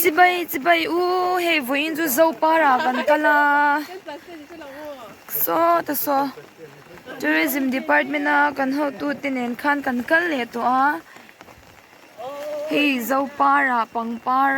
Chibai chibai u hei vawiin chu Zopara kan kal a sawta saw tourism department a kan hotute nen khan kan kal leh tawh a hei Zopara pangpar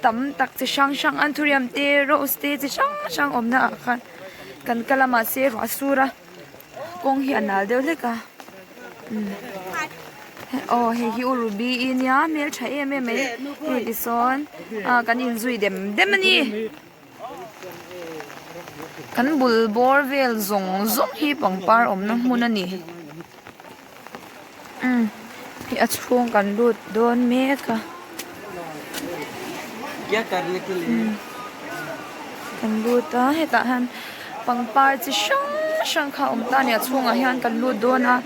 tam tak chi hrang hrang anthurium te rose te chi hrang hrang awmna ah khan kan kal a mahse ruah a sur a. Kawng hi a nal deuh hlek a aw hei hi u ruby i nia hmeltha em em mai hei tisawn ah kan inzui dem dem a ni kan bul bawr vel zawng zawng hi pangpar awmna hmun a ni umm hei a chhung kan lut dawn mek a umm kan lut a hetah hian pangpar chi hrang hrang kha a awm ta a ni a chhungah hian kan lut dawn a.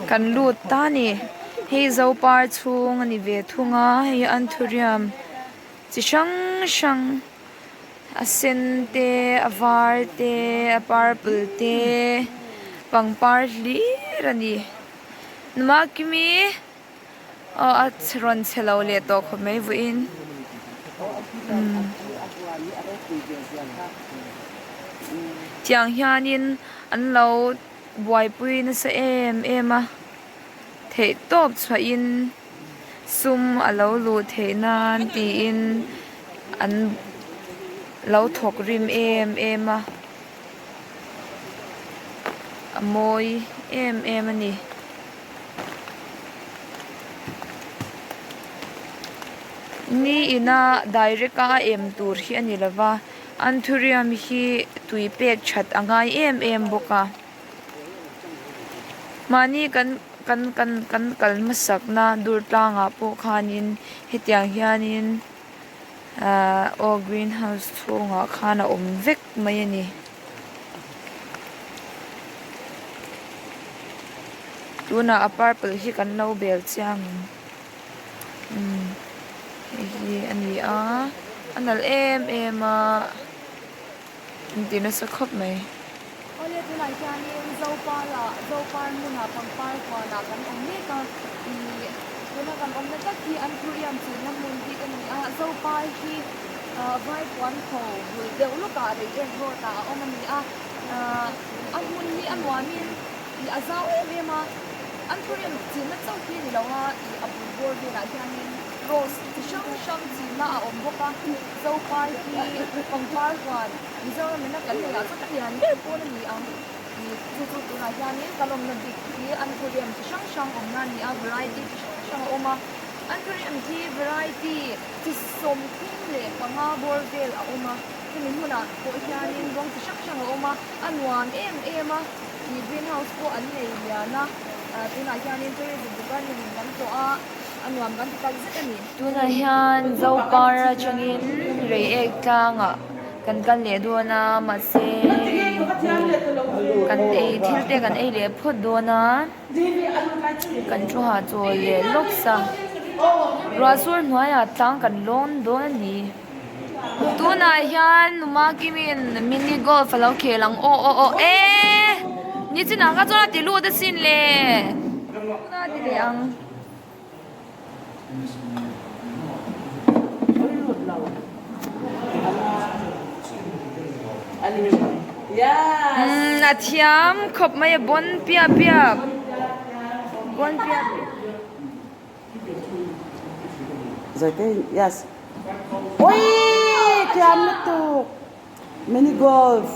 Kan lut ta a ni hei zopar chhung a ni ve thung a hei anthurium chi hrang hrang a sen te a var te a purple te pangpar hlir a ni Numakimi. Aw a rawn chhe lo leh tawh khawp mai vawiin umm tiang hianin an lo buaipui nasa em em a theih tawp chhuahin sum a lo luh theih nan tiin an lo thawk rim em em a a mawi em em a ni. Ni ina direct a a em tur hi a ni lova anthurium hi tui pek that a ngai em em bawk a mahni kan kan kan kan kal hmasak na dur tlangah pawh khanin hetiang hianin ahh aw green house chhungah khan a awm vek mai a ni. Tunah a purple hi kan lo bel chiang ang umm hei hi a ni a a nalh em em a an ti nasa khawp mai. Awle tunah hianin Zopara Zopar hmunah pangpar huanah kan awm mek a ih tuna kan awmna tak hi Anthurium chenna hmun bik a ni a Zopar hi ah Vaipuan ho bul deuh lawkah Reiek road ah a awm a ni a ah a hmun hi a nuamin ih a zau em em a Anthurium chenna chauh hi a ni lo a ih a bul bawr velah hianin rose chi hrang hrang chenna a awm bawk a Zopar hi pangpar huan Mizoram ina kan neihah chuan a lian ber pawl a ni ang tih chu chu tunah hianin kan awmna bik hi Anthurium chi hrang hrang awmna a ni a, variety chi hrang hrang a awm a, Anthurium hi variety chi 35 bawr vel a awm a, hemi hmunah pawh hianin rawng chi hrang hrang a awm a, a nuam em em a, ih greenhouse pawh an nei lian a, tunah hianin tourism department in kan tlawh a. A nuam kan ti tak zet a ni. Tunah hian Zopar atangin Reiek tlangah kan kal leh dawn a, mahse kan ei thil te kan ei leh phawt dawn a, kan thu hahchawl leh lawk sa. Ruah sur hnuaiah tlang kan lawn dawn a ni. Tunah hian Numa Kimin mini golf a lo khel ang aw aw aw e nichinah kha chuan a ti lut asin le. Tunah a ti leh ang. Umm a thiam khawp mai a bawn piap piap bawn piap piap. Yes. Ui thiam lutuk mini golf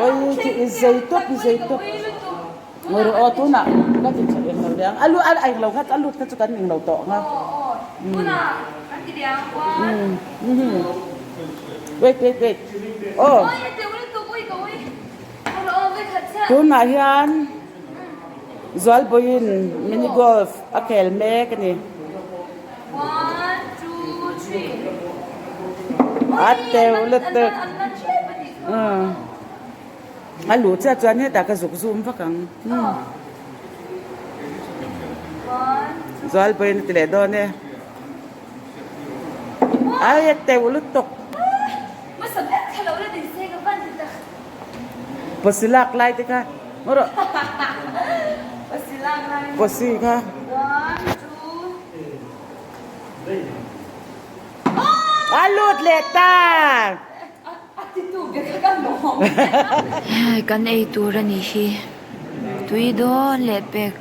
ui khi i zei tawp i zei tawp ngawih rawh aw tunah ka ti tha eng lo deuh ang a lu a eng lo kha a lut kha chu kan eng lo tawh ang a wait wait wait aw tunah hian Zualbawiin mini golf a khel mek a ni. A teuh lutuk. A luh chiah chuan hetah ka zuk zoom vak ang. Zualpui in a ti leh dawn e. Ai a teuh lutuk. Pawsi lak lai te kha maw rawh. Pawsi kha. A lut leh ta. Kan ei tur a nih hi tui dawn leh pek.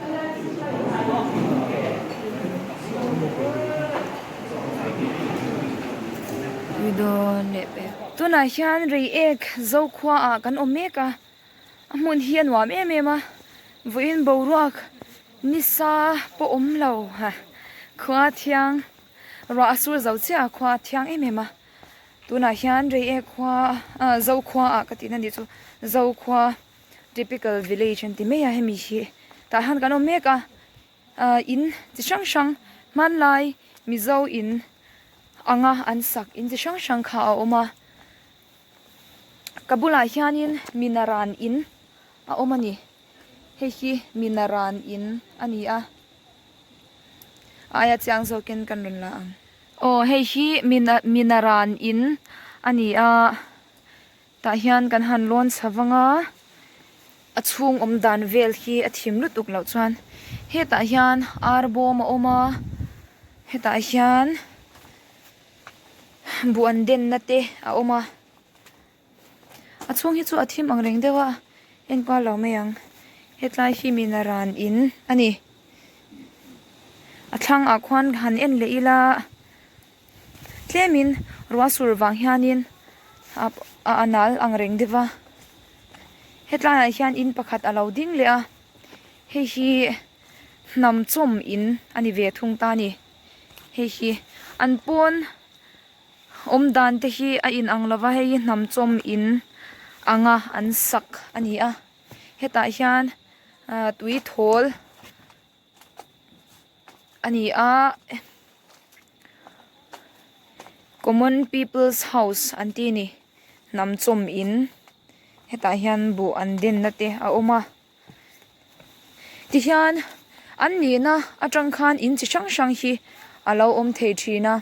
Tui dawn leh pek. Tunah hian Reiek Zokhua ah kan awm mek a, a hmun hi a nuam em em a, vawiin boruak nisa pawh awm lo ha khua thiang ruah a sur zo chiah a khua a thiang em em a. Tunah hian Reiek khua ah Zokhua ah ka tihna nih chu Zokhua typical village an ti mai a hemi hi tah hian kan awm mek a ah in chi hrang hrang hmanlai Mizo in anga an sak in chi hrang hrang kha a awm a ka bulah hianin minaran in a awm a ni hei hi minaran in a ni a aia chiang zawkin kan rawn la ang. Aw hei hi mina minaran in a ni a tah hian kan han lawn chho vang a a chhung awm dan vel hi a thim lutuk loh chuan hetah hian ar bawm a awm a hetah hian buh an denna te a awm a a chhung hi chu a thim ang reng deuh a enkual lo mai ang hetlai hi minaran in a ni. A thlangah khuan han en leh ila tlemin ruah sur vang hianin a a nal ang reng deuh va hetlaiah hian in pakhat a lo ding leh a hei hi hnam chawm in a ni ve thung ta a ni hei hi an pawn awm dan te hi a inang lo va hei hi hnam chawm in anga an sak a ni a. Hetah hian ah tui thawl a ni a common peoples house an tih a ni hnam chawm in hetah hian buh an den na te a awm a tihian an nihna atang khan in chi hrang hrang hi a lo awm thei thin a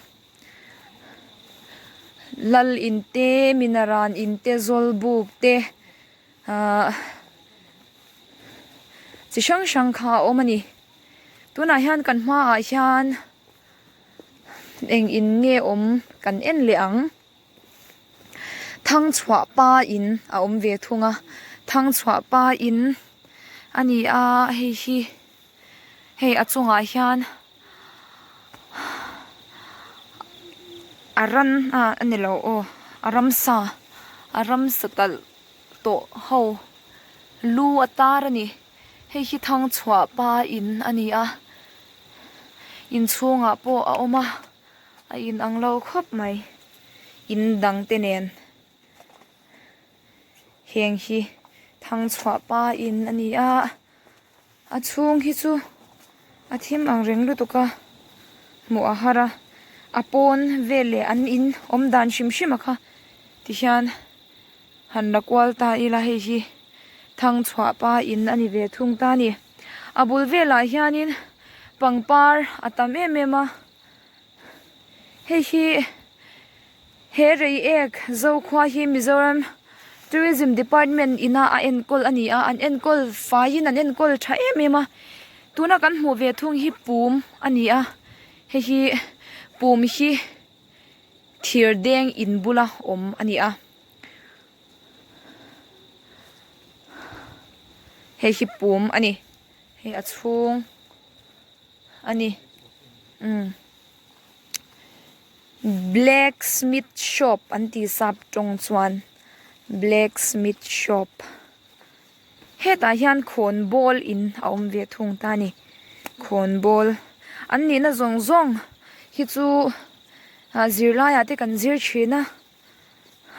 lal in te minaran in te zawlbuk te. Ahh chi hrang hrang kha a awm a ni tunah hian kan hmaah hian eng in nge awm kan en leh ang thangchhuah pa in a awm ve thung a thangchhuah pa in a ni a hei hi hei a chungah hian a ran ah a ni lo aw a ramsa a ramsa talh. Tawh ho lu a tar a ni hei hi thangchhuah pa in a ni a inchhungah pawh a awm a a in ang lo khawp mai in dang te nen heng hi thangchhuah pa in a ni a a chhung hi chu a thim ang reng lutuk a hmuh a har a a pawn vel leh an in awm dan hrim hrim a kha tihian. Han la kual ta ila hei hi thangchhuah pa in a ni ve thung ta a ni. A bul velah hianin pangpar a tam em em a, hei hi he Reiek Zokhua hi Mizoram Tourism Department ina a enkawl a ni a, an enkawl faiin an enkawl tha em em a, tuna kan hmuh ve thung hi pum a ni a, hei hi pum hi. Thir deng in bula awm a ni a. Hei hi pum a ni. Hei a chhung a ni. Umm blacksmith shop an tih sap tawng chuan blacksmith shop. Hetah hian khawn ball in a awm ve thung ta a ni. Khawn ball an nihna zawng zawng hi chu ah zirlai ah te kan zir thin a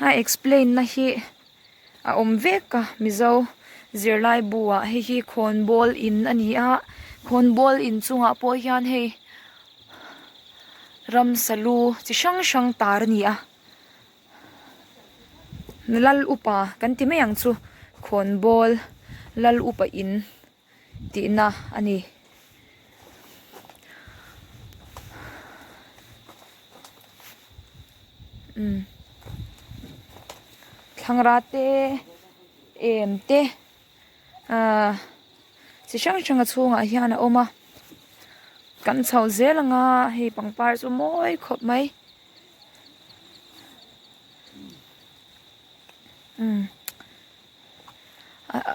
a explain na hi a awm vek a mizo zirlai bu ah hei hi khawn ball in a ni a khawn ball in chungah pawh hian hei ramsa lu chi hrang hrang tar a ni a. Lal upa kan ti mai ang chu. Khawnbawl Lal upa in tihna a ni. Umm thlangra te em te ahh chi hrang hrang a chhungah hian a awm a kan chho zel anga hei pangpar chu mawi khawp mai. Umm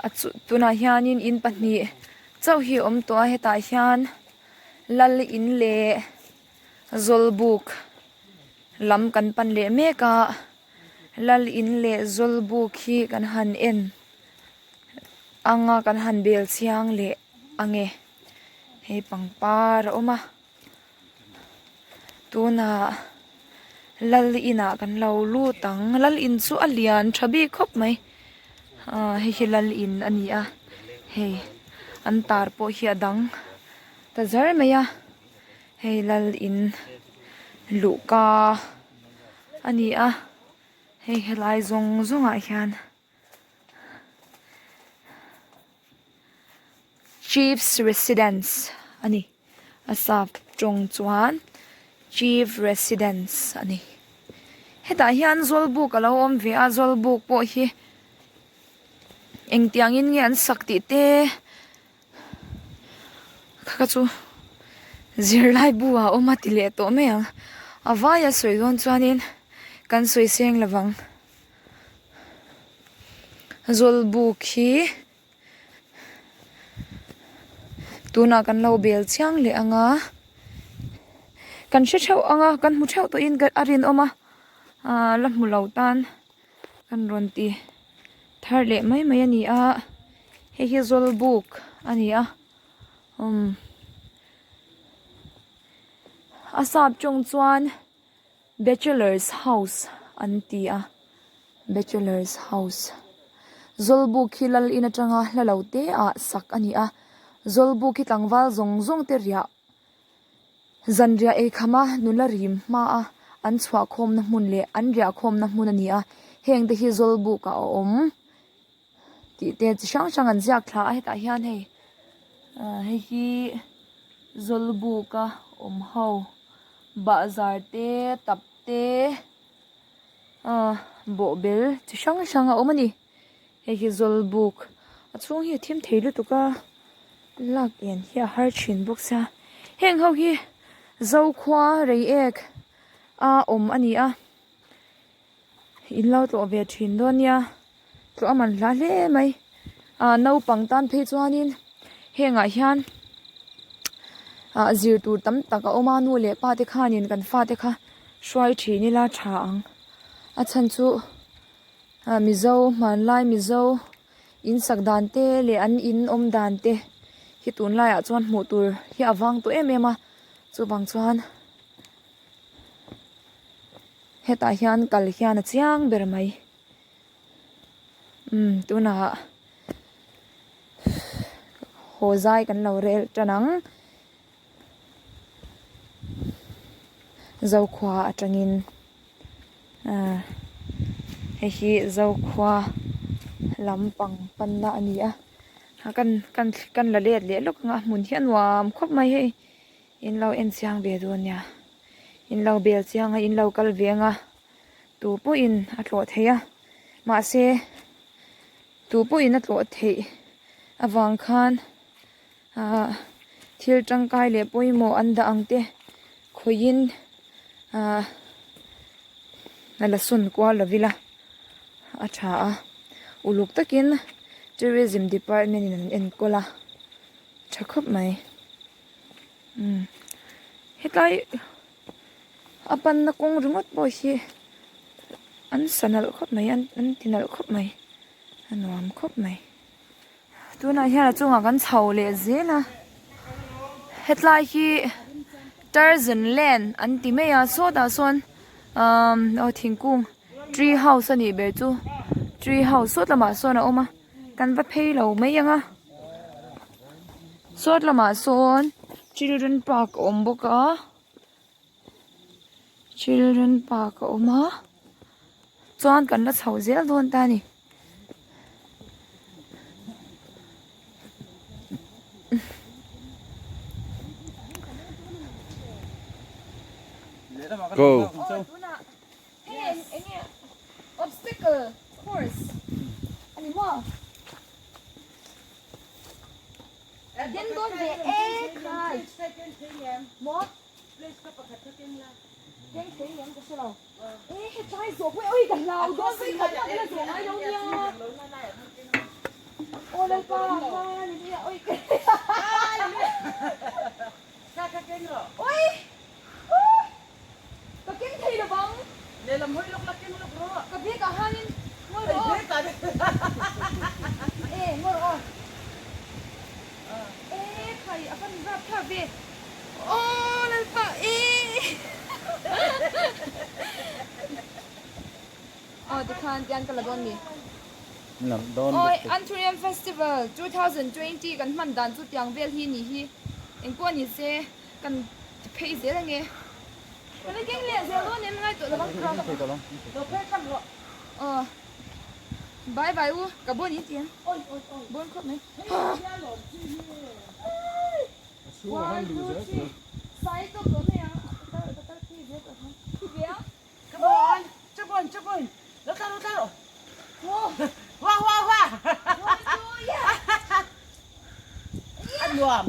a chu tunah hianin in pahnih chauh hi a awm tawh a hetah hian lal in leh zawlbuk lam kan pan leh mek a lal in leh zawlbuk hi kan han en ang a kan han bel chiang leh ang e hei pangpar a awm a. Tunah lal inah kan lo lut ang lal in chu a lian tha bik khawp mai ah hei hi lal in a ni a hei an tar pawh hi a dang ta zar mai a hei lal in luhka a ni a hei helai zawng zawng ah hian. Chief's residence a ni a sap tawng chuan chief residence a ni hetah hian zawlbuk a lo awm ve a zawlbuk pawh hi engtiang in nge an sak tih te kha kha chu zirlai bu ah a awm a ti leh tawh mai ang a vaia sawi dawn chuanin kan sawi seng lovang. Zawlbuk hi tunah kan lo bel chiang leh ang a kan hre theuh ang a kan hmu theuh tawhin a rinawm a ahh la hmu lo tan kan rawn ti thar leh mai mai a ni a hei hi zawlbuk a ni a umm a sap tawng chuan. Bachelor's house an ti a bachelor's house zawlbuk hi lal in atanga hla lo te ah sak a ni a zawlbuk hi tlangval zawng zawng te riah zanriah ei kham a nula rim hma a an chhuah khawm na hmun leh an riah khawm na hmun a ni a heng te hi zawlbuk ah a awm tih te chi hrang hrang an ziak thla a hetah hian hei ah hei hi zawlbuk a awm ho. Bahzar te tap te ah bawhbel chi hrang hrang a awm a ni hei hi zawlbuk a chhung hi a thim thei lutuk a lak en hi a har thin bawk sia heng ho hi zokhua reiek a awm a ni a in lo tlawh ve thin dawn nia tlawh a man hla hle mai ah naupang tan phei chuanin hengah hian ah zir tur tam tak a awm a nu leh pa te khanin kan fate kha hruai thin ila tha ang a chhan chu ah mizo hmanlai mizo in sak dan te leh an in awm dan te hi tunlaiah chuan hmuh tur hi a vang tawh em em a chuvang chuan. Hetah hian kal hian a chiang ber mai umm tunah haw zai kan lo rel tan ang zokhua atangin ah hei hi zokhua lampang panna a ni a kan kan kan la let leh lawk ang a hmun hi a nuam khawp mai hei. In lo en chiang ve dawn nia. In lo bel chiang a, in lo kal ve ang a, tu pawhin a tlawh theih a. Mahse, tu pawhin a tlawh theih avang khan ah thil tangkai leh pawimawh an dah ang te khawihin ah a la sawn kual lo ila a tha a. Uluk takin Tourism Department in an enkawl a, tha khawp mai. Umm hetlai a panna kawng ringawt pawh hi an sa nalh khawp mai an an ti nalh khawp mai a nuam khawp mai tunah hian a chungah kan chho leh zel a hetlai hi tarzan land an ti mai a sawtah sawn umm aw thingkung tree house a nih ber chu tree house sawt lamah sawn a awm a kan va phei lo mai ang a. Sawt lamah sawn children park a awm bawk a children park a awm a chuan kan la chho zel dawn ta a ni. Go. Aw tunah hei eng enge obstacle course a ni maw? Den dawn ve e khai maw? Keng thei ngem ka hre lo. E hetlai zawh pawh oi ka hlau dawn mai khat a la zawh ngai lo nia. Aw Lalpa hallelujah oi ka Oi ka keng thei lo vang. Ka bag ah hianin ngawi rawh aw. E ngawi rawh aw. E khai a van rap thlak ve. Aw Lalpa e Aw tikhan tian ka la dawn mi. Lam dawn Aw Anthurium Festival 2020 kan hman dan chu tiang vel hi ni hi engpawh ni se kan ti phei zel ange. Ka la keng leh zel dawn em ngai tawh lovang kha. Aw bye bye u ka bon in ti em bon khawp mai. One, two, three. Sai tawp tawh mai ang. Ka kal ka kal phei zel tawh ang. Thi ve ang. Come on. Come on, come on. Lo tla lo tla rawh. Hua hua hua. One, two, yeah. A nuam.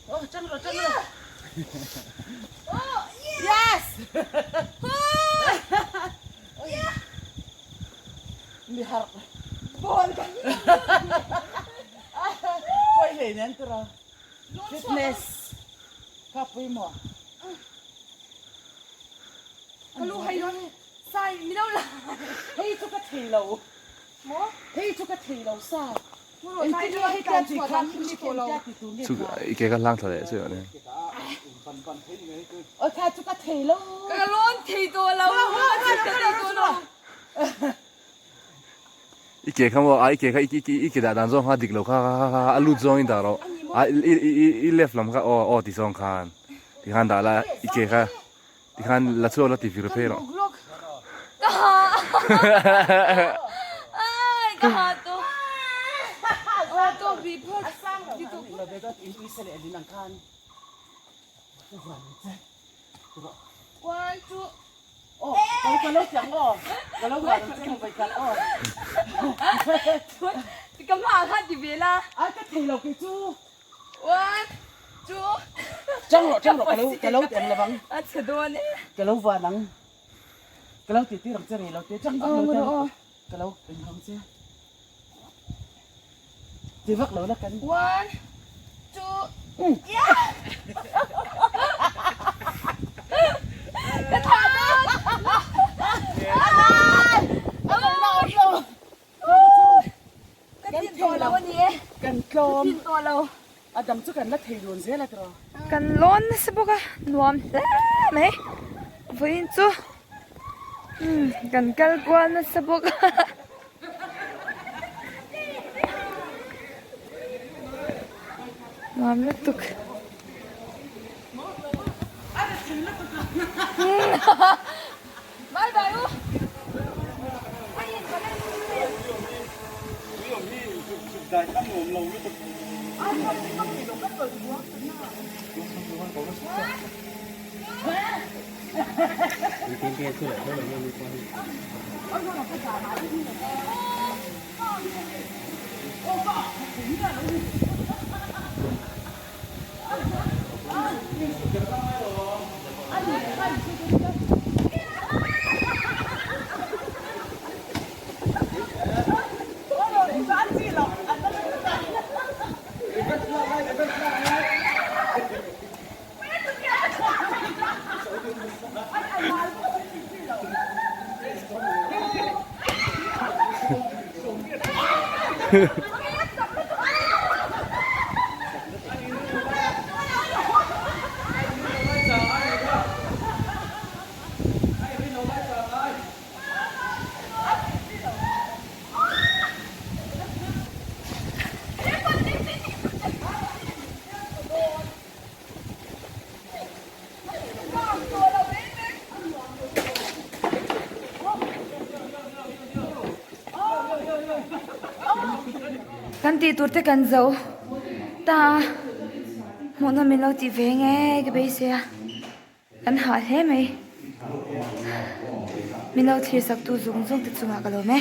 Oh, chang rawh, chang rawh. Oh, yeah. Yes. Yeah. Mi harh. Ball kan Pawi hlei nen tura. Fitness. Ka pui maw? Ka lu hai lo sai mi lo la. Hei chu ka thei lo. Maw? Hei chu ka thei lo sa. Engtin nge hei tlan chhuah dan hi tawh lo. Chu i ke ka hlang thla leh chu ni. Oi kha chu ka thei lo. Ka lawn thei tawh lo. Ka thei tawh lo. I ke kha maw a i ke kha i ke dah dan zawng kha dik lo kha a lut zawng in dah rawh a i left lam kha aw aw ti zawng khan ti khan dah la i ke kha ti khan la chhuak la ti vir phei rawh. Ka ha ai ka ha to aw to vi phawt ti to One two Aw, ka lo tiang aw. Ka lo huan ang che hmu kal aw. Ka hma kha ti ve la. Ai ka thei lo kei chu. One, two. Chang rawh, chang rawh, ka lo ka lo tiang lovang. A chhe dawn e. Ka lo huan ang. Ka lo ti tir ang che rei lo te chang vak lo te. Ka lo en ang che. Ti vak lo la kan. One, two, yeah! Ka tha dawn! Ka tin tawh lo a ni e. Kan tlawm. Ka tin tawh lo. A dang chu kan la thei dun zel a tiraw. Kan lawn nasa bawk a, nuam hle mai. Vawiin chu kan kal kual nasa bawk a. Nuam lutuk. Bye bye u. Kan tih tur te kan zo ta a, hmuhnawm min lo tih ve nge ka beisei a. Kan hah hle mai. Min lo thlir sak tu zung zung te chungah ka lawm e.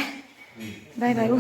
Bye bye u.